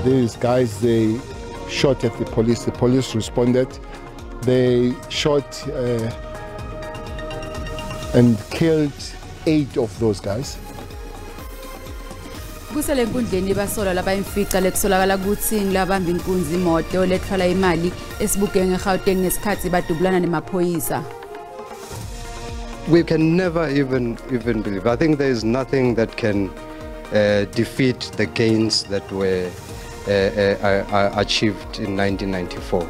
These guys, they shot at the police. The police responded. They shot and killed 8 of those guys. Kusele enkundleni basolwa labayimfica lekusolakala kutsi ngilabamba inkunzi imoto letfwala imali esibukeng eGauteng ngesikhatsi badubulana nemaphoyisa. We can never even believe. I think there is nothing that can defeat the gains that were achieved in 1994.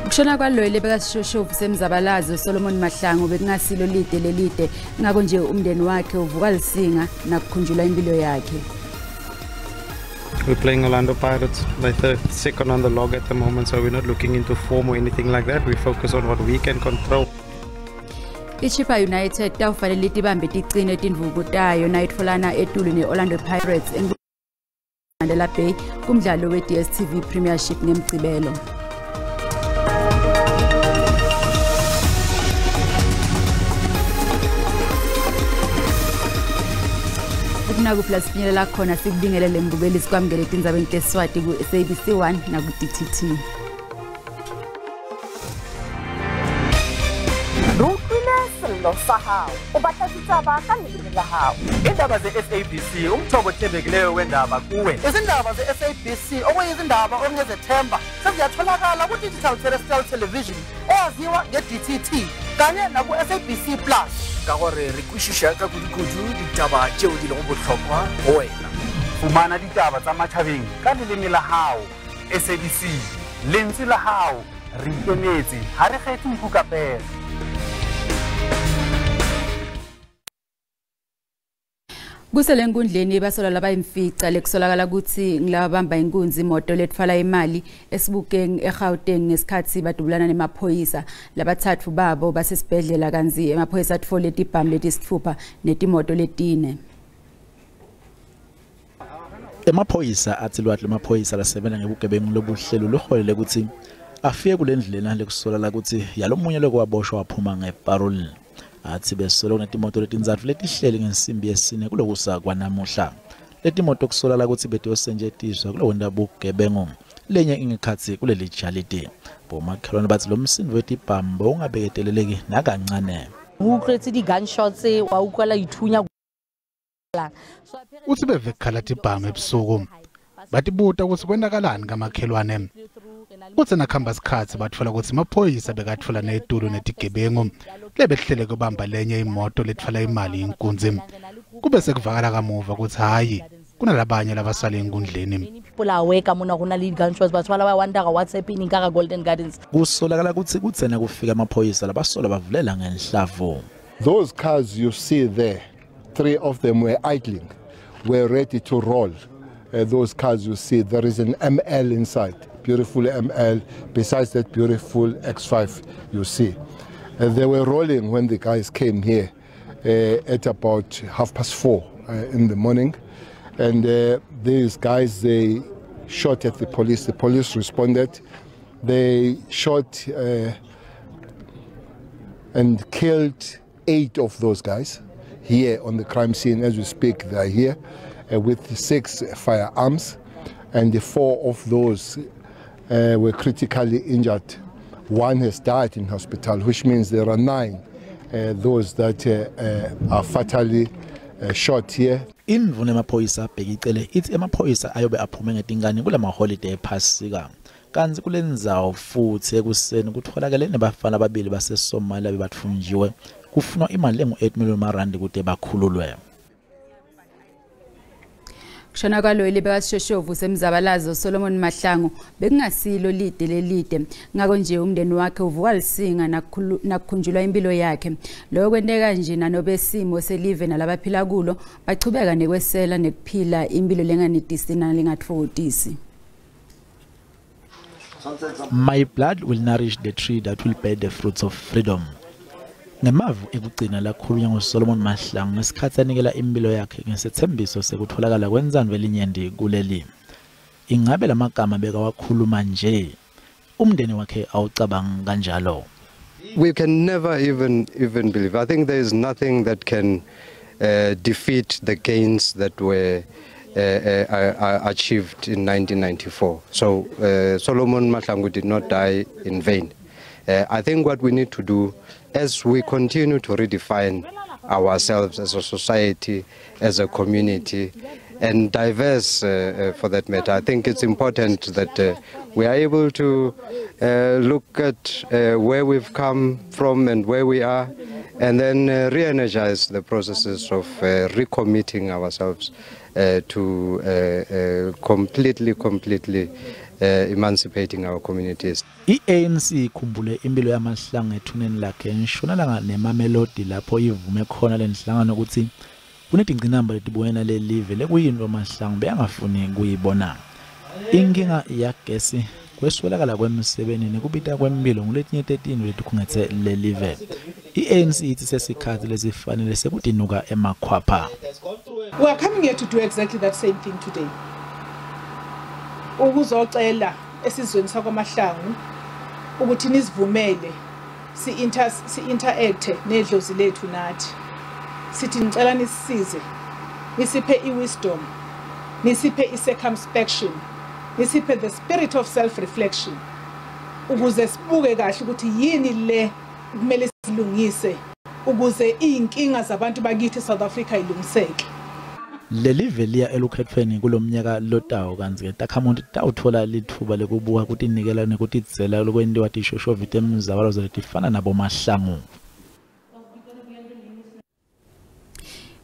Kushona kwaloyo bekasishoshovu semzabalazo Solomon Mahlangu bekungasilo lide lelide ngakho nje umndeni wakhe uvuka lisinga nakukhunjulwa impilo yakhe. We're playing Orlando Pirates. They're second on the log at the moment, so we're not looking into form or anything like that. We focus on what we can control. IChippa United tawufanele itibambe ticine tindvuku tayo nayitfolana etulu ne-Orlando Pirates eNdela Bay kumdlalo we-DStv Premiership ngemgcibelo. Kunakuphi la sifinyelela khona sikubingelele mbukeli sikwamukele tindzabeni teSiswati ku-SABC 1 naku-DTT. Sa hao o batla ditaba ka leleme la hao. Indaba ze-SABC umthombo othembekileyo wendaba kuwe. Izindaba ze-SABC okuyizindaba okungezethemba seziyatholakala ku-digital terrestrial television eyaziwa nge-DTT kanye naku-SABC Plus. Ka gore re kwešiša ka kudu-kudu ditaba tšeo di lego bohlokwa go wena. Fumana ditaba tsa matjhabeng ka leleme la hao. SABC, lentswe la hao, re ikemetse, ha re kgethe nku ka pere. Kusele enkundleni basolwa labayimfica lekusolakala kutsi ngilabamba inkunzi imoto letfwala imali esibukeng eGauteng ngesikhatsi badubulana nemaphoyisa. Labatsatfu babo basesibhedlela kantsi emaphoyisa atfole tibhamu letisitfupha netimoto letine. Emaphoyisa atsi lwati lwemaphoyisa lasebenza ngebugebengu lobuhlelo luholele kutsi afike kule ndlela lekusolakala kutsi yalomunye lokwaboshwa waphuma ngeparole. Atsi besolo kunetimoto letintsatfu letihleli ngensimbi yesine kulokusa kwanamuhla. Letimoto kusolakala kutsi betiyosetjentiswa kulokwenta bugebengu lenye ingekhatsi kuleli jalidi. Bomakhelwane batsi lo msindo wetibhamu bowungabeketeleleki nakancane. Utlwetse di-gunshots wa utlwela ithunya. Utsi beve kukhala tibhamu ebusuku. Batibuta kutsi kwenzakalani kamakhelwane. Kutsi nakuhamba sikhatsi batfola kutsi emaphoyisa bekatfola netulu netigebengu lebehlele kubamba lenye imoto letfwala imali inkunzi. Kube sekuvakala kamuva kutsi hhayi kunalabanye labasale enkundleni. Kusolakala kutsi kutsena kufika amaphoyisa labasolwa bavulela ngenhlavu. Those cars you see there, 3 of them were idling, were ready to roll. Those cars you see, there is an ML inside, beautiful ML, besides that beautiful X5 you see. They were rolling when the guys came here at about 4:30 in the morning. And these guys, they shot at the police. The police responded. They shot and killed 8 of those guys here on the crime scene. As we speak, they are here with 6 firearms, and the 4 of those were critically injured. 1 has died in hospital, which means there are 9 those that are fatally shot here. Indvuna emaphoyisa Bheki Cele ithi emaphoyisa ayobe aphume ngetingane kulama holiday ephasika. Kantsi kulendzawo futsi ekuseni kutholakele nebafana ababili baseSomalia bebatfunjiwe kufunwa imali lengu-8 million marandi kute bakhululwe. Kushona kwaloyo lebekasishoshovu semzabalazo Solomon Mahlangu bekungasilo lide lelide ngakho nje umndeni wakhe uvuka lisinga nakukhunjulwa impilo yakhe. Lokho kwenteka nje nanobe simo selive nalabaphila kulo bachubeka nekwesela nekuphila impilo lenganetisi nalengatfokotisi. My blood will nourish the tree that will bear the fruits of freedom. Ngemavu ekugcina lakhulunywa nguSolomon Mahlangu ngesikhatsi anikela impilo yakhe ngesethembiso sekutholakala kwentsandvo elinyenti kuleli. Ingabe lamagama bekawakhuluma nje? Umndeni wakhe awucabangi kanjalo. We can never even believe. I think there is nothing that can defeat the gains that were achieved in 1994. So Solomon Mahlangu did not die in vain. I think what we need to do as we continue to redefine ourselves as a society, as a community, and diverse for that matter, I think it's important that we are able to look at where we've come from and where we are, and then re-energize the processes of recommitting ourselves to completely emancipating our communities. I-ANC ikhumbule impilo yaMahlangu ethuneni lakhe entshonalanga neMamelodi lapho ivume khona lenhlangano ukuthi kunetingcinamba letibuyena lelive lekuyinto Mahlangu beyangafuni kuyibona. Inkinga yagesi, kweswelakala kwemsebeni nekubita kwempilo nguletinye tetintfo letikhungethe lelive. I-ANC ithi sesikhathi lesifanele sekutinuka emakhwapha. We are coming here to do exactly that same thing today. Ukuzocela esizweni sakwaMahlangu ukuthi nisivumele si-interact nedlozi lethu nathi. Sithi ngicela nisisize, nisiphe i-wisdom, nisiphe i-circumspection, nisiphe the spirit of self-reflection ukuze sibuke kahle ukuthi yini le kumele silungise ukuze iy'nkinga zabantu bakithi South Africa ilungiseke. Leli veliya elukhethweni kulomnyaka lotawo kantsi-ke takhamuti tawutfola litfuba lekubuka kutinikela nekutidzela lokwentiwa tishoshovi temzabalazo letifana naboMahlangu.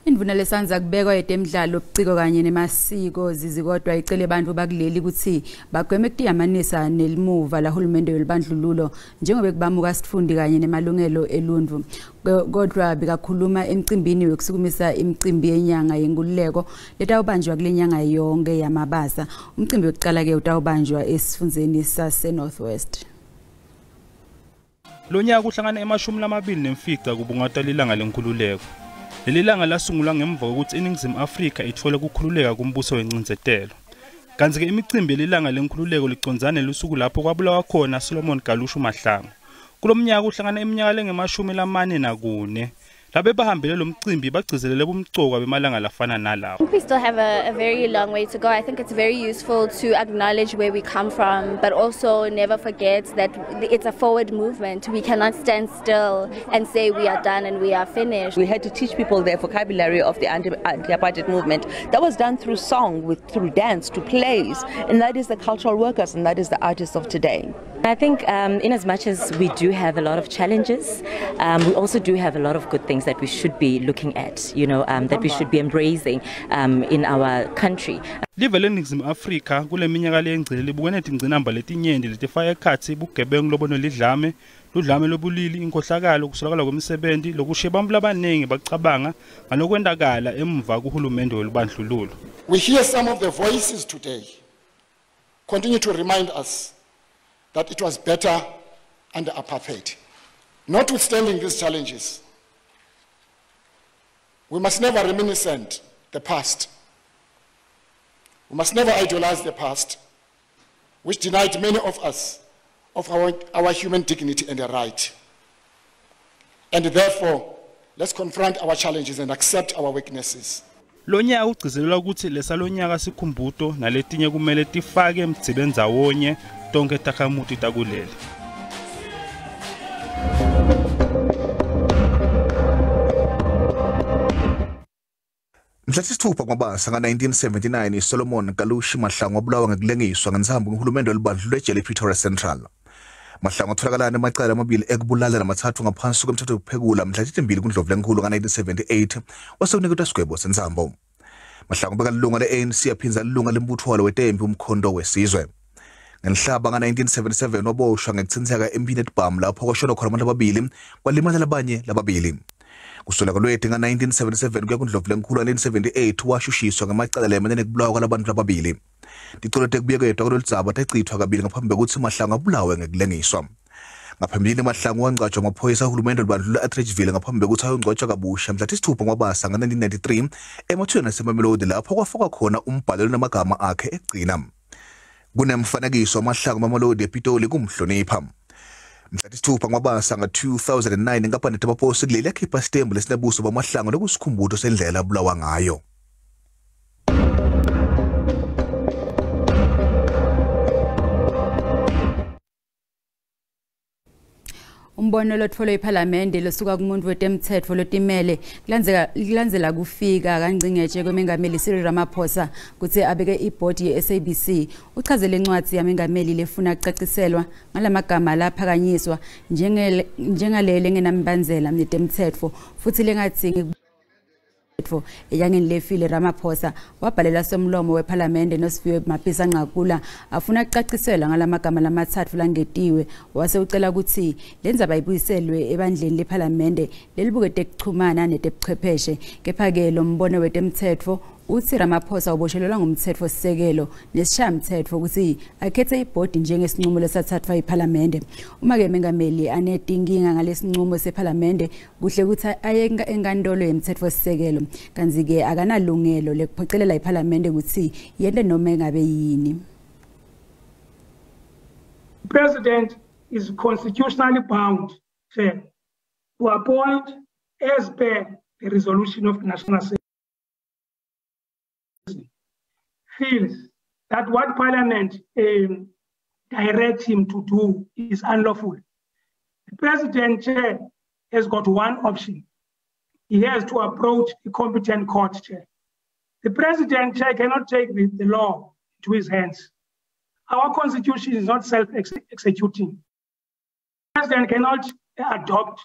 Indvuna lesanza kubekwa yetemidlalo, ubuciko kanye nemasiko Zizi Kodwa icele bantfu bakuleli kutsi bagweme kutiyamanisa nelimuva lahulumende welibandlululo njengoba kubamuka sitfundi kanye nemalungelo eluntfu. Kodwa bekakhuluma emcimbini wekusukumisa imicimbi yenyanga yenkululeko letawubanjwa kule nyanga yonke yaMabasa. Umcimbi wekucala-ke utawubanjwa esifundzeni sase-North West. Lo nyaka uhlangana e-25 kubungata lilanga lenkululeko. Leli langa lasungulwa ngemva kokuthi iNingizimu Afrika ithole ukukhululeka kumbuso wencindzetelo. Kanti-ke imicimbi yelilanga lenkululeko licondzane lusuku lapho kwabulawa khona Solomon Kalushu Mahlangu. Kulo mnyaka uhlangana iminyaka lengama-44. Labe bahambele lo mcimbi bagcizelele bumcoka bemalanga lafana nalawo. We still have a very long way to go. I think it's very useful to acknowledge where we come from, but also never forget that it's a forward movement. We cannot stand still and say we are done and we are finished. We had to teach people their vocabulary of the anti-apartheid movement. That was done through song, through dance, through plays, and that is the cultural workers and that is the artists of today. I think in as much as we do have a lot of challenges, we also do have a lot of good things that we should be looking at, you know, that we should be embracing in our country. Live leNingizimu Afrika kule minyaka leyengcile libukene netingcinamba letinyenti letifaka ekhatsi bugebengu lobunelidlame, ludlame lobulili, inkohlakalo, kuswelakala kwemsebenti lokushiye bantfu labaningi bacabanga ngalokwentakala emva kuhulumende welubandlululo. We hear some of the voices today continue to remind us that it was better under apartheid. Notwithstanding these challenges, we must never reminiscent the past. We must never idolize the past, which denied many of us of our human dignity and the right. And therefore, let's confront our challenges and accept our weaknesses. Lo nyaka ugcizelela ukuthi lesalonyaka sikhumbuto naletinye kumele tifake emdzibeni ndzawonye tonke takhamuti takuleli. Mhla 6 kwaMabasa nga-1979 Solomon Kalushi Mahlangu wabulawa ngekulengiswa ngensambo nguhulumende welibandlululo ejele ePretoria Central. Mahlangu watholakala nemacala amabili ekubulala namathathu ngaphansi kwemthetho wokuphekula mhla 2 kuNdlovulenkulu nga-1978 wase uniketwa isigwebo sensambo. Mahlangu bekalilunga le-ANC aphindze alilunga lembutho walo wetempi Umkhonto Wesizwe. Ngenhlaba nga-1977 waboshwa ngekutsintseka empini etibhamu lapho kwashona khona abantu ababili kwalimala labanye lababili. Kusukela ngoLweti nga-1977 kuya kuNdlovulenkulu nga-1978 washushiswa ngamacala layimane nekubulawa kwalabantu lababili. Ticelo tekubuyeketwa kulolu dzaba tachithwa kabili ngaphambi kwekutsi Mahlangu abulawe ngekulengiswa. Ngaphambilini Mahlangu wangcwatjwa ngamaphoyisa ahulumende welibandlululo e-Atteridgeville ngaphambi kwekutsi ayongcwatjwa kabusha mhla 6 kwaMabasa nga-1993 emathuneni aseMamelodi lapho kwafakwa khona umbhalo lonamagama akhe ekugcina. Kunemfanekiso waMahlangu Mamelodi ePitoli kumhlonipha. Mhla 6 kwaMabasa nga-2009 inkampani yetamaposi kuleli yakhipha sitembu lesinebuso baMahlangu lokusikhumbuto sendlela abulawa ngayo. Umbono lotfolwe iphalamende losuka kumuntu wetemtsetfo lotimele kulandzela kufika kaNgcingetshe kwemengameli Cyril Ramaphosa kutsi abeke ibhodi ye-SABC uchazele incwadzi yamengameli lefuna kucaciselwa ngalamagama laphakanyiswa njengalele lengenambandzela netemtsetfo futsi lengadzingi enyangeni lefile. Ramaphosa wabhalela somlomo wephalamende Nosiviwe Mapisa Nqakula afuna kucaciselwa ngalamagama lamatsatfu langetiwe, wase ucela kutsi lendzaba ibuyiselwe ebandleni lephalamende lelibuke tekuchumana netebuchwepheshe. Kepha-ke lo mbono wetemtsetfo utsi Ramaphosa uboshelelwa ngumtsetfosisekelo nesishayamtsetfo kutsi akhethe ibhodi njengesinqumo lesathathwa iphalamende. Uma-ke mengameli anetinkinga ngalesinqumo sephalamende, kuhle kutsi aye enkantolo yemtsetfosisekelo, kantsi-ke akanalungelo lekuphocelela iphalamende kutsi yente noma engabe yini. The president is constitutionally bound, Chair, to appoint as per the resolution of the National Assembly. Feels that what Parliament directs him to do is unlawful. The President, Chair, has got one option. He has to approach the competent court, Chair. The President, Chair, cannot take the law into his hands. Our Constitution is not self-executing. The President cannot adopt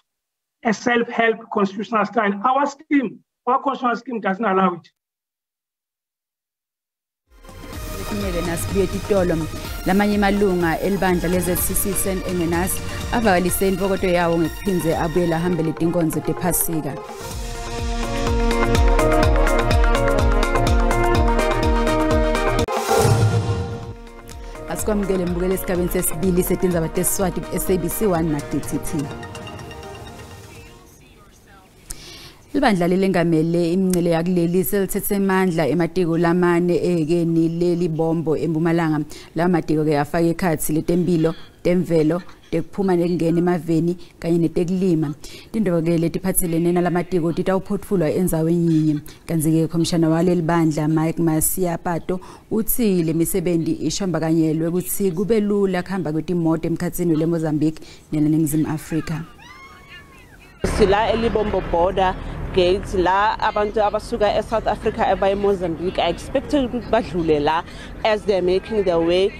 a self-help constitutional style. Our scheme, our constitutional scheme doesn't allow it. Letinye-ke nasibuye titolo, lamanye emalunga elibandla le-ZCC St Engenas avakalise intokoto yawo ngekuphindze abuyele ahambele tinkonzo tephasika. Asikwamukele mbukele esigabeni sesibili setindzaba tesiswati ku-SABC 1 na-DTT. Libandla lelengamele imingcele yakuleli selithethe emandla ematiko lamane ehhekeni lelibombo eMpumalanga. Lawa matiko-ke afake ekhatsi letempilo, temvelo, tekuphuma nekungena emaveni kanye netekulima. Tindvo-ke letiphatselene nalamatiko titawuphotfulwa endzaweni yinye. Kantsi-ke khomishana waleli bandla Mike Masiapato utsi lemisebenti ishombakanyelwe kutsi kube lula kuhamba kwetimoto emkhatsini wele-Mozambique neleNingizimu Afrika. Sila eLibombo border gate la abantu abasuka eSouth Africa abaye eMozambique are expected ukuthi badlule la as they're making their way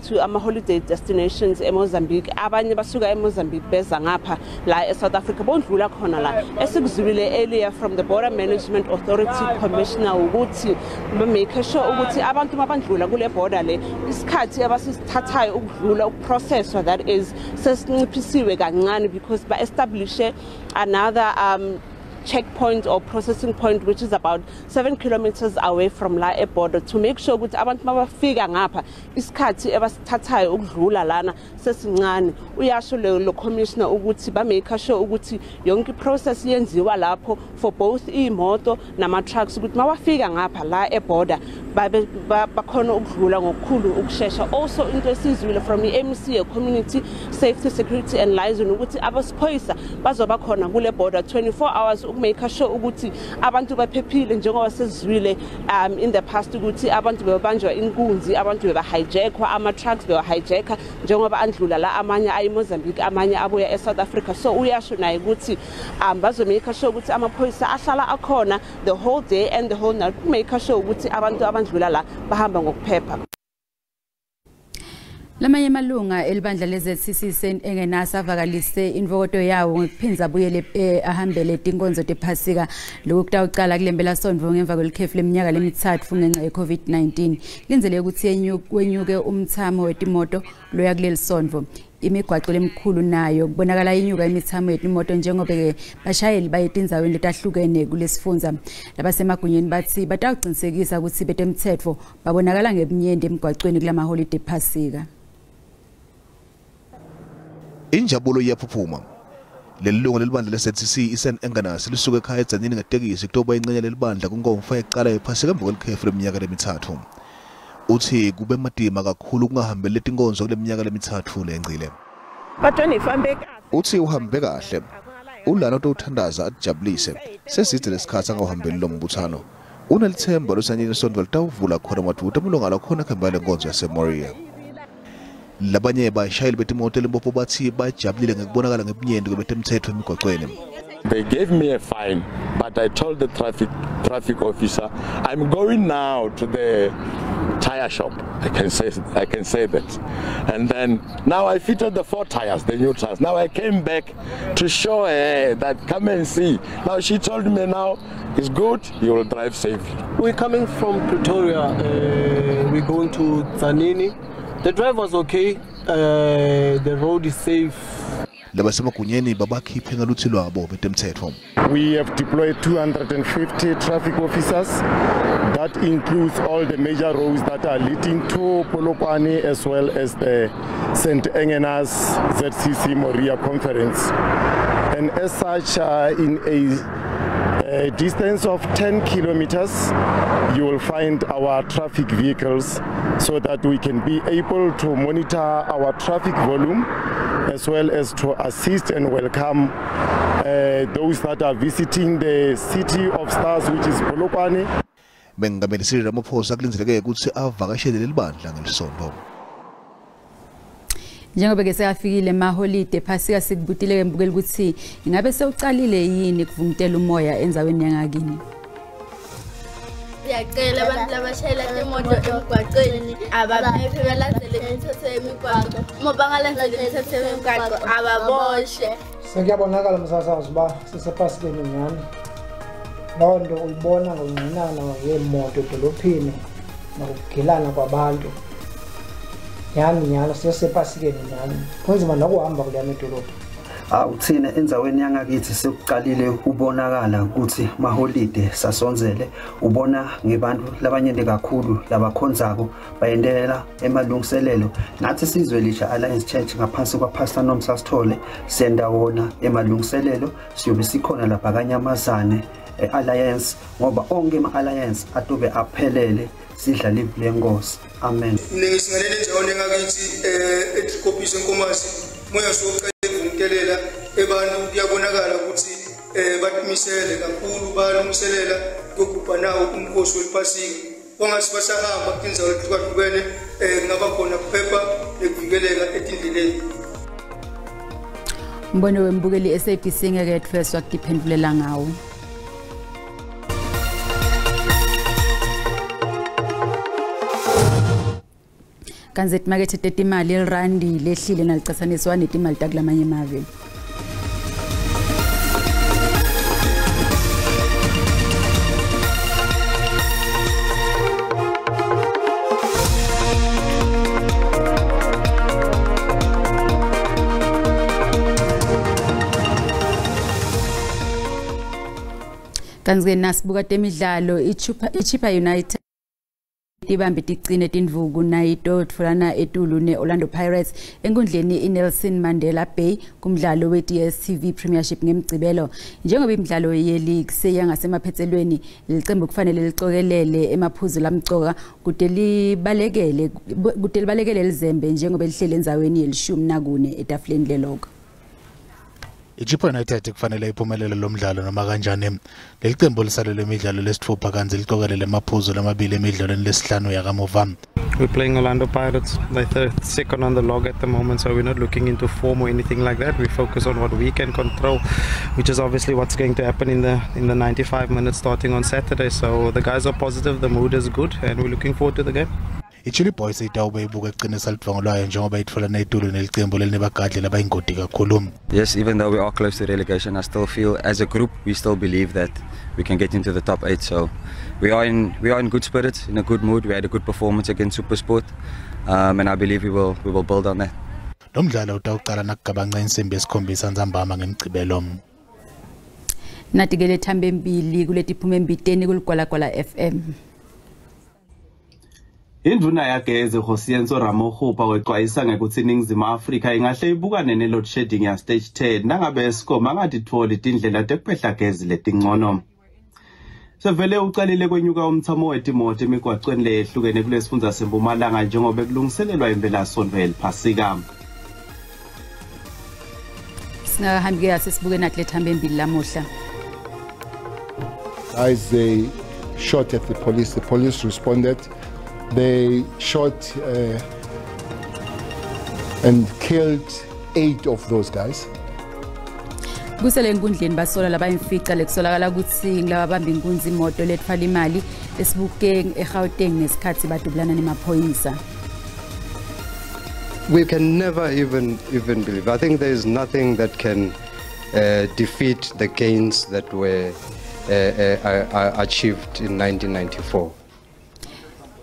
to ama-holiday destinations eMozambique. Abanye basuka eMozambique beza ngapha la eSouth Africa, bondlula khona la. Esikuzwile earlier from the Border Management Authority Commissioner ukuthi ba-make sure ukuthi abantu mabandlula kule border le, isikhathi abasisithathayo ukudlula, ukuprocesswa that is, sesinciphisiwe kancane because ba-establishe another checkpoint or processing point which is about 7 kilometers away from la eborder to make sure ukuthi abantu mabafika ngapha isikhathi ebasithathayo ukudlula lana sesincane. Uyasho lo commissioner ukuthi ba make sure ukuthi yonke process yenziwa lapho for both imoto nama trucks ukuthi mawafika ngapha la eborder babe bakhona ukudlula ngokukhulu ukushesha. Also into esizwile from i-MEC ye-Community Safety, Security and Liaison ukuthi abasiphoyisa bazoba khona kule border 24 hours ukumake sure ukuthi abantu baphephile, njengoba sesizwile in the past ukuthi abantu bebanjwa inkunzi, abantu beba-hijackwa, ama-trucks bewa-hijacka njengoba andlula la, amanye aye eMozambique, amanye abuya eSouth Africa. So uyasho naye ukuthi bazomake sure ukuthi amaphoyisa ahlala akhona the whole day and the whole night kumake sure ukuthi abantu abandlula la bahamba ngokuphepha. Lamanye amalunga elibandla le-ZCC St Engenas avakalise intokoto yawo ngekuphindza abuyele ahambele tinkonzo tephasika. Lokhu kutawucala kule mpelasonto ngemva kwelikhefu leminyaka lemithathu ngenxa ye-COVID-19. Kulindzeleke ukuthi kwenyuke umthamo wetimoto loya kuleli sontfo. Imigwaco lemkhulu nayo kubonakala inyuka imithamo yetimoto njengoba-ke bashayeli baye etindzaweni letahlukene kulesifundza. Labasemagunyeni batsi batawucinisekisa kutsi betemtsetfo babonakala ngebunyenti emgwacweni kulamaholide ephasika. Injabulo iyaphuphuma. Leli lungu lelibandla le-ZCC iSt Engenas lisuke ekhaya eDzanini ngetekisi kutoba ingcenye lelibandla kunkomfa yekucala yephasika emva kwelikhefu leminyaka lemithathu. Uthi kube matima kakhulu ukungahambeli letinkonzo kule minyaka lemithathu lengcile. Uthi uhambe kahle. Ulana utowuthandaza atijabulise. Seside lesikhathi angawuhambeli lo mbuthano. Unelithemba losanyeni isontfo litawuvula khona maduda amalunga lakhona kuhambela lenkonzo yaseMoria. Labanye bashayeli betimoto eLimpopo bathi bajabulile ngekubonakala ngebunyenti kwebetemthetho emigwaqweni. They gave me a fine, but I told the traffic officer, I'm going now to the tire shop. I can say that. And then now I fitted the 4 tires, the new tires. Now I came back to show her that come and see. Now she told me now it's good, you will drive safely. We're coming from Pretoria. We're going to Tzaneen. The drive was okay. The road is safe. Labasemagunyeni babakhiphe ngaluthi lwabo betemthetho. We have deployed 250 traffic officers. That includes all the major roads that are leading to Polokwane as well as the St. Engenas ZCC Moria Conference. And as such, in a distance of 10 kilometers, you will find our traffic vehicles so that we can be able to monitor our traffic volume as well as to assist and welcome those that are visiting the City of Stars, which is Polokwane. Mengameli Cyril Ramaphosa kulindzeleke kutsi avakashele lelibandla ngelisonto. Njengoba ke sekafikile emaholide phasika sikubutile ke mbukeli ukuthi ingabe sewucalile yini kuvumtela umoya endzaweni yangakini. Siyacela abantu labashayela imoto emgwaqeni abaphephe balandele imithetho yemigwaqo, uma bangalandeli imithetho yemigwaqo ababoshe. Sekuyabonakala msasazi uba sisepasikeni nyhani. Loo nto uyibona ngokungqinana ngeemoto edolophini nokugilana kwabantu. Nyhani nyhani sisepasikeni nyhani, kunzima nokuhamba kuleyana edolophu. Awuthina endzaweni yangakithi sekuqalile ubonakala ukuthi maholide sasonzele, ubona ngebantu labanyenti kakhulu labakhonzako bayendela emalungiselelo. Nathi Sizwe Lisha Alliance Church ngaphansi kwaPastor Nomsa Sithole siyenda wona emalungiselelo, siyobe sikhona lapha kaNyamazane Alliance ngoba onke ama-alliance atobe aphelele sidla live lenkosi. Amen. Singalele endaweni yangakithi eTrikopisi eNkomazi moya soqala ivumtelela abantu kuyabonakala ukuthi batimisele kakhulu balungiselela ukugubha nawo umkhosi wePhasika. Kwangathi basahamba tindzawo letihlukahlukene kungaba khona kuphepha nekuvikeleka etindleleni. Mbono wembukeli SABC ngeke ethweswa kutiphendvulela ngawo. Kanti timakethe tetimali elirandi lehlile nalicatsaniswa netimali takulamanye emave. Kanti nasibuka temidlalo iChippa United ibambe ticine tindvuku nayito tfolana etulu ne-Orlando Pirates enkundleni iNelson Mandela Bay kumdlalo we-DStv Premiership ngemgcibelo. Njengoba imidlalo ye-league seyangasemaphethelweni, licembu kufanele licokelele emaphuzu lamcoka kude libalekele lizembe njengoba lihleli endzaweni yelishumi nakune etafuleni lelogo. iChippa United kufanele iphumelele lo mdlalo noma kanjani. Leli qembu lisalelwe imidlalo lesitfupha kanti licokelele emaphuzu lamabili emidlalweni lesihlanu yakamuva. We're playing Orlando Pirates. They're second on the log at the moment, so we're not looking into form or anything like that. We focus on what we can control, which is obviously what's going to happen in the 95 minutes starting on Saturday. So the guys are positive, the mood is good, and we're looking forward to the game. iChilli Boys itawube ibuka eqinisa lidvongo lwayo njengoba itfola netulu nelicembu lelinebagadli labayingoti kakhulu. Yes, even though we are close to relegation, I still feel as a group we still believe that we can get into the top 8. So we are in good spirits, in a good mood. We had a good performance against SuperSport, and I believe we will build on that. Lo mdlalo utawuqala nakugabanca insimbi yesikhombisa ntsambama ngemgcibelo. Natikele thambe embili kuletiphuma embiteni kuligwalagwala FM. Indvuna yagezi Kgosientsho Ramokgopa wexwayisa ngekuthi iNingizimu Afrika ingahle ibukane ne-load shedding ya stage 10 nangabe Eskom angatitfoli tindlela tekuphehla gezi letingcono. Sevele ucalile kwenyuka umthamo wetimoto emigwacweni leyehlukene kulesifundza seMpumalanga njengoba kulungiselelwa impelasonto yeliphasika. Singahambi ke asisibuke nathi lethambe embili lamuhla. As they shot at the police responded. They shot And killed 8 of those guys. Kusele enkundleni basola labayimfica lekusolakala kutsi ngilababamba inkunzi imoto letfwala imali eSebokeng eGauteng ngesikhatsi badubulana nemaphoyisa. We can never even believe. I think there is nothing that can defeat the gains that were achieved in 1994.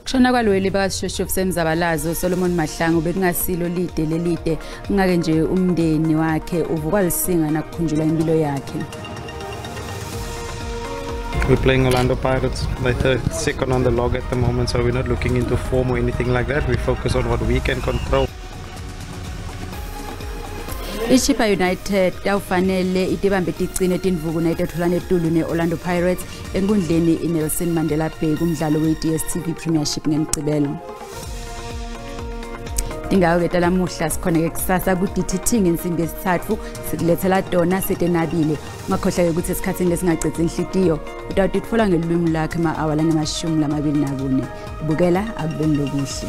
Kushona kwalweli bakashoshofu semzabalazo Solomon Mahlangu bekungasilo lide lelide ngake nje umndeni wakhe uvukwa lisinga nakukhunjulwa impilo yakhe. We're playing Orlando Pirates. They're second on the log at the moment, so we're not looking into form or anything like that. We focus on what we can control. iChippa United tawufanele itibambe ticine tindvuku nayitetfulana etulu ne-Orlando Pirates enkundleni iNelson Mandela Bay kumdlalo we-DStv Premiership ngemgcibelo. Tingako-ke talamuhla sikhona-ke kusasa ku-DTT ngensimbi yesithathu sikulethela tona setenabile. Ungakhohlwa-ke ukuthi esikhathini lesingacedzi inhlitiyo utawutitfola ngelulwimi lwakho ema-awa langemashumi lamabili nakune. Bukela akubeni lokuhle.